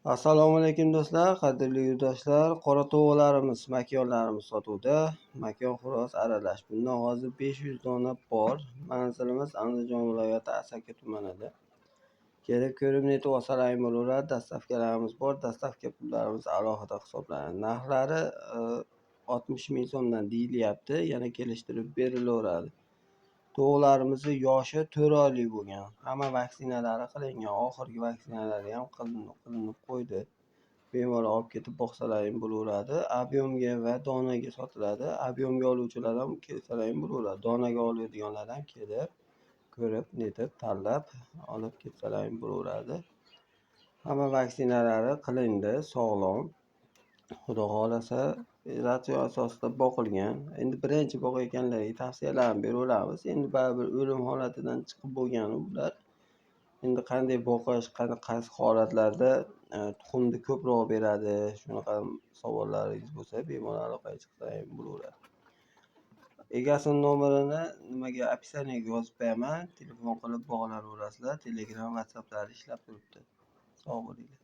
Assalomu alaykum, do'stlar, qadrli yurtdoshlar. Qora tovuqlarimiz, makonlarimiz sotuvda. Makon, xo'roz aralash. Bundan hozir 500 dona bor. Manzilimiz Andijon viloyati, Asaka tumanida. Kelib ko'rib, netib olsalaring bo'laveradi. Доставка larimiz bor. Доставка pullarimiz alohida hisoblanadi. Narxlari 60 ming so'mdan deyilyapti. Yana kelishtirib berilaveradi. Tovuqlarimizni yoshi 4 oylik bo'lgan. Hamma vaksinalari qilingan. Oxirgi vaksinalari ham qilinib qo'ydi. Bemalol olib ketib boqsalaring bo'laveradi. Объём ga va donaga sotiladi. Объём ga oluvchilar ham kelsalaring bo'laveradi. Donaga oladiganlar ham kelib, ko'rib, netib, tanlab olib ketsalaring bo'laveradi. Hamma vaksinalari qilindi, sog'lom. Xudo xohlasa, ratsion asosida boqilgan. Endi birinchi boqayotganlarga tavsiyalarni beraveramiz. Endi baribir o'lim holatidan chiqib bo'lgani ular. Endi qanday boqish, qaysi holatlarda tuxumni ko'proq beradi, shunaqa savollaringiz bo'lsa, bemalol aloqaga chiqsalaring bo'laveradi. Egasini nomerini nimaga, описание ga yozib qo'yaman. Telefon qilib bog'lanaverasizlar. Telegram, WhatsApplari ishlab turibdi. Sog' bo'linglar.